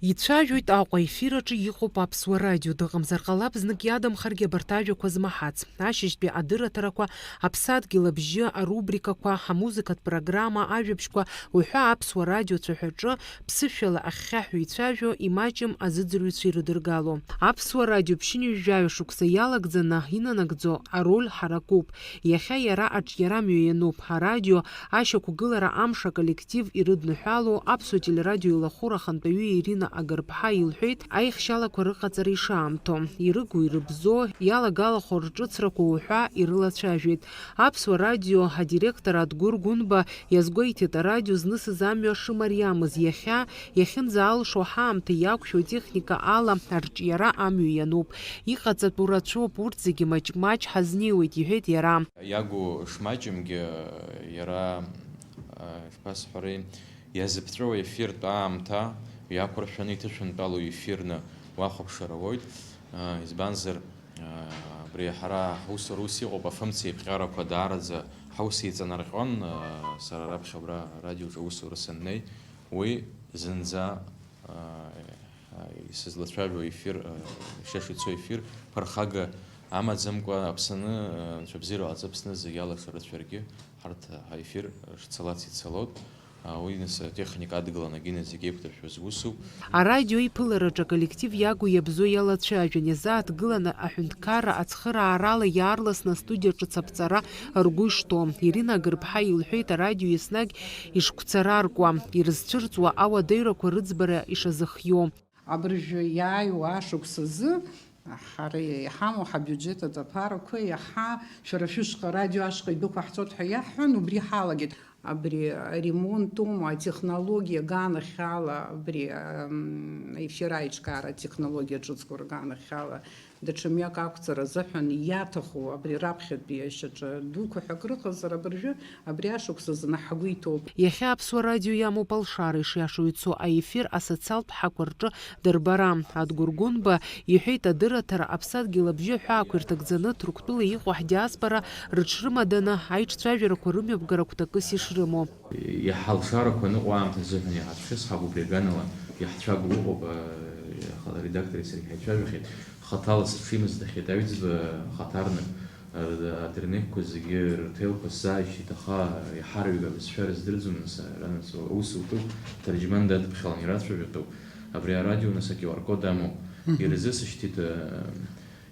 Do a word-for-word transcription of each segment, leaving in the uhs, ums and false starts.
Ицәажәоит Аҟәа, ефир аҿы иҟоуп Аԥсуа радио, дыҟамзар ҟалап знык иадамхаргьы абарҭ ажәақәа змаҳац. Ашьыжьтәи адырраҭарақәа, Аԥсадгьыл абжьы, арубрикақәа, ҳамузыкатә программа, ажәабжьқәа уҳәа Аԥсуа радио цәаҳәаҿы ԥсышәала ахьхьаҳәа ицәажәо, имаҷым азыӡырҩцәа ирыдыргало. Аԥсуа радио ԥшьынҩажәаҩа шықәса иалагӡаны инанагӡо ароль ҳаракуп. Иахьа иара аҿиара мҩа иануп. Арадио ашьақәгылара амш аколлектив ирыдныҳәало аԥсуа телерадио илахәыра ахантәаҩы Ирина Агырԥҳа илҳәеит, аихшьалақәа рыҟаҵара ишаамҭоу, ирыгу-ирыбзоу, иалагалахо рҿыцрақәа уҳәа ирылацәажәеит. Аԥсуа радио адиректор Адгәыр Гәынба иазгәеиҭеит, арадио знысыз амҩа шымариамыз, иахьа иахьынӡаалшо ҳаамҭа иақәшәо атехника ала арҿиара амҩа иануп. Иҟаҵатәу рацәоуп, урҭ зегьы маҷ-маҷ ҳазнеиуеит, иҳәеит иара. Иагу шмаҷымгьы, иара, а, ишԥасҳәари, иазыԥҵәоу ефиртә аамҭа иақәыршәаны иҭышәынтәалоу ефирны уахәаԥшыр ауеит. А, избанзар, а, абри ҳара ҳусура ус иҟоуп, афымца еиԥҟьарақәа даараӡа ҳаус еиҵанарҟьон, а, сара раԥхьа абра арадиоҿы аусура саннеи, уи зынӡа, а, а, исызлацәажәо ефир, а, ишиашоу ицо ефир ԥырхага амаӡамкәа Аԥсны, а, Анцәа бзиара ҟаҵа Аԥсны зегь алаша рыцәаргьы, ҳарҭ ҳаефир шцалац ицалоит. А, уи нас атехника адгыланы акгьы зегь еиқәдыршәоз усуп. Арадио иԥылараҿы аколлектив иагу иабзоу иалацәажәан, иазааҭгыланы аҳәынҭқарра ацхыраарала иаарласны астудиа ҿыц аԥҵара ргәы ишҭоу. Ирина Агырԥҳа илҳәеит, арадио еснагь ишгәцараркуа, ирызцәырҵуа ауадаҩрақәа рыӡбара ишазыхиоу. Абыржәы иааиуа ашықәс азы ҳара иҳамоу ҳабиуџьет аҵаԥарақәа иаҳа шәара шәышҟа арадио ашҟа идәықәаҳҵоит ҳәа иаҳҳәан, убри ҳалагеит. Абри аремонт умоу, атехнологиа аганахьала, абри, ам, аефир аиҿкаара атехнологиа ҿыцқәа рганахьала, даҽа мҩак ақәҵара азыҳәан иаҭаху абри раԥхьатәи ашьаҿа дуқәа ҳәа акрыҟазар, абыржәы абри ашықәс азы ҳгәы иҭоуп. Иахьа Аԥсуа радио иамоуп алшара, ишиашоу ицо аефир асоциалтә ҳақәа рҿы дырбара. Адгәыр Гәынба иҳәеит, адырраҭара Аԥсадгьыл абжьы ҳәаақәа ирҭагӡаны Ҭырқәтәыла иҟоу ҳдиаспора рыҽрымаданы аиҿцәажәарақәа рымҩаԥгара кәтакыс ишрымоу. Иаҳа алшарақәа аныҟоу аамҭа азыҳәан иаҳацәшьы сҳагуп, иаганала иаҳцәагоу ыҟоуп, а, аха аредактори сареи ҳаицәажәахьеит, хаҭала сыҽимыздахьеит, аҩӡба хаҭарнак, а, адырнеқьқәа зегьы рҭелқәа сзааишьҭит, аха иҳарҩга абызшәа рыздырӡом, нас, ара, нас, аус утәуп, ҭырџьман дадыԥхьалан ирацәажәахьоуп, абри арадио, нас, а-QR код амоуп, Мгм. ирзысышьҭит, а,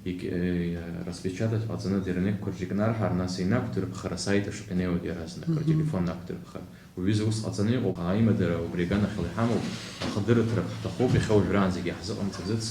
Ик-, э, распечатать ҟаҵаны адырнеқьқәа рҿы икнарҳар, нас инақәдырԥхар асайт аҿы инеиуеит иаразнак, Мгм. ртелефон ақәдырԥхар. Уҩыза ус ҟаҵаны иҟоуп, аимадара убри аганахьала иҳамоуп, аха дырраҭарак ҳҭахуп, иахьа уажәраанӡагьы иаҳзыҟамҵаӡац,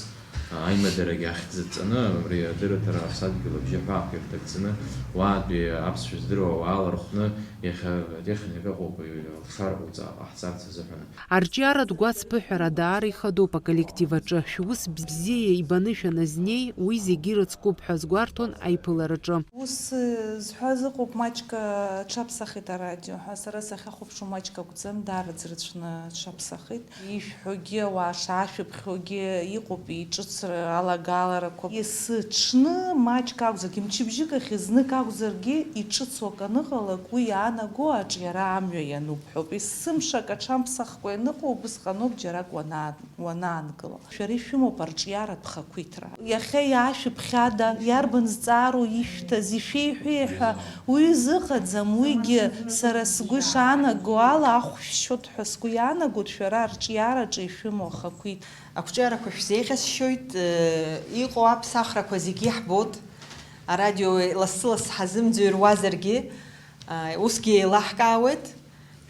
аимадарагьы ахьӡ ҵаны, абри адырраҭара аԥсадгьыл абжьы ҳәа ирҭагӡаны, уаантәи аԥсшәа здыруа уаала рхәны, иахьа атехника ыҟоуп, алшара ҟауҵа-, ҟаҳҵарц азыҳәан. Арҿиаратә гәацԥыҳәара даара ихадоуп аколлектив аҿы. Шәус бзиа ибаны шәаназнеи, уи зегьы ирыцкуп ҳәа азгәарҭон аиԥылараҿы. Ус, э, зҳәаз ыҟоуп, маҷк, э, аҽаԥсахит арадио ҳәа. Сара сахьахәаԥшуа маҷк акәӡам, даараӡа рацәаны аҽаԥсахит. Ишәҳәогьы ауаа шаашәыԥхьогьы иҟоуп, иҿыцра алагаларақәа. Есыҽны маҷк акәзаргьы, мчыбжьык ахь знык акәзаргьы, иҿыцу акы аныҟалак, уи иаанаго аҿиара амҩа иануп ҳәоуп. Есымша акы аҽамԥсахкәа ианыҟоу убысҟаноуп џьарак уанаа-, уанаанкыло. Шәара ишәымоуп арҿиаратә хақәиҭра. Иахьа иаашәыԥхьада, иарбан зҵаароу ишәҭаз, ишәеиҳәеи ҳәа уаҩы зыҟаӡам, уигьы сара сгәы ишаанаго ала ахә шәшьоит ҳәа сгәы иаанагоит шәара арҿиараҿы ишәымоу ахақәиҭра. Ақәҿиарақәа шәзеиӷьасшьоит, э, иҟоу аԥсахрақәа зегьы иаҳбоит. Арадио лассы-лассы ҳазымӡырҩуазаргьы, э, усгьы еилаҳкаауеит.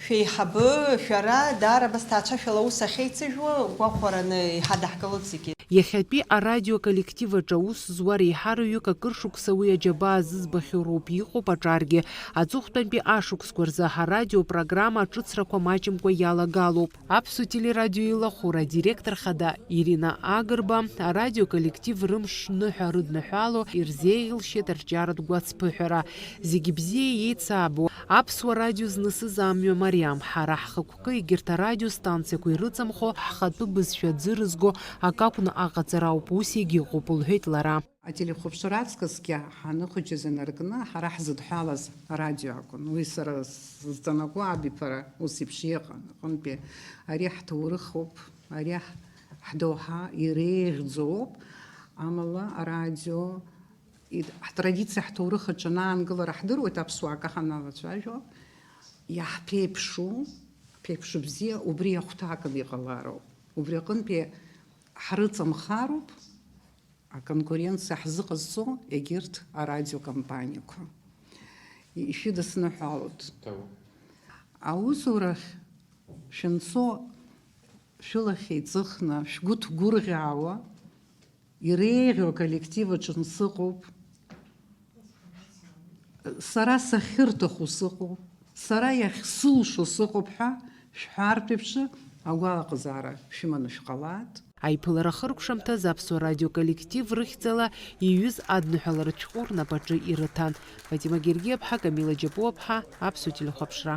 Шәеиҳабы, шәара, даара абас ҭаацәашәала аус ахьеицыжәуа, гәахәараны иҳадаҳкылоит зегьы. Иахьатәи арадио коллектив аҿы аус зуа реиҳараҩык акыр шықәса уи аџьабаа зыӡбахьоу роуп, иҟоуп аҿаргьы. Аҵыхәтәантәи ашықәсқәа рзы арадиопрограмма аҿыцрақәа маҷымкәа иалагалоуп. Аԥсуа телерадио илахәыра адиректор хада Ирина Агрба арадиоколлектив рымш ныҳәа рыдныҳәало ирзеиӷьылшьеит арҿиаратә гәацԥыҳәара. Зегьы бзиа еицаабо, Аԥсуа радио знысыз амҩа мариам. Ҳара ҳхықәкы егьырҭ арадиостанциақәа ирыҵамхо, ҳхатәы бызшәа аӡы рызго акы акәны аҟаҵара ауп, ус егьыҟоуп, лҳәеит лара. Ателехәаԥшра аҵкысгьы ҳаныхәыҷыз инаркны ҳара ҳзыдҳәалаз арадио акәын. Уи сара сзыҵанаго абиԥара ус еиԥш иҟан. Аҟынтәи ари ҳҭоурых ауп, ари ҳ-, Ҳдоуҳа иреиӷьӡоуп, амала арадио ид-, ҳтрадициа, ҳҭоурых аҿы анаангылара ҳдыруеит, аԥсуаа акы ҳаналацәажәо, иаҳԥеиԥшу, ҳԥеиԥшу бзиа, убри ахәҭакны иҟалароуп. Убри аҟынтәи ҳрыҵамхароуп аконкуренциа ҳзыҟазҵо егьырҭ арадиокомпаниақәа. Ишәыдысныҳәалоит. Аусурахь шәынцо, шәылахь еиҵыхны, шәгәы ҭгәырӷьаауа, иреиӷьу аколлектив аҿы сыҟоуп, сара сахьырҭаху сыҟоуп, сара иахьсылшо сыҟоуп ҳәа шәҳәартә еиԥш агәалаҟазаара шәыманы шәҟалааит. Аиԥылара ахыркәшамҭаз Аԥсуа радио коллектив рыхьӡала иҩыз адныҳәаларатә шәҟәы рнапаҿы ирыҭан. Фатима Гергиаԥҳа, Камила Џьапуаԥҳа, Аԥсуа телехәаԥшра.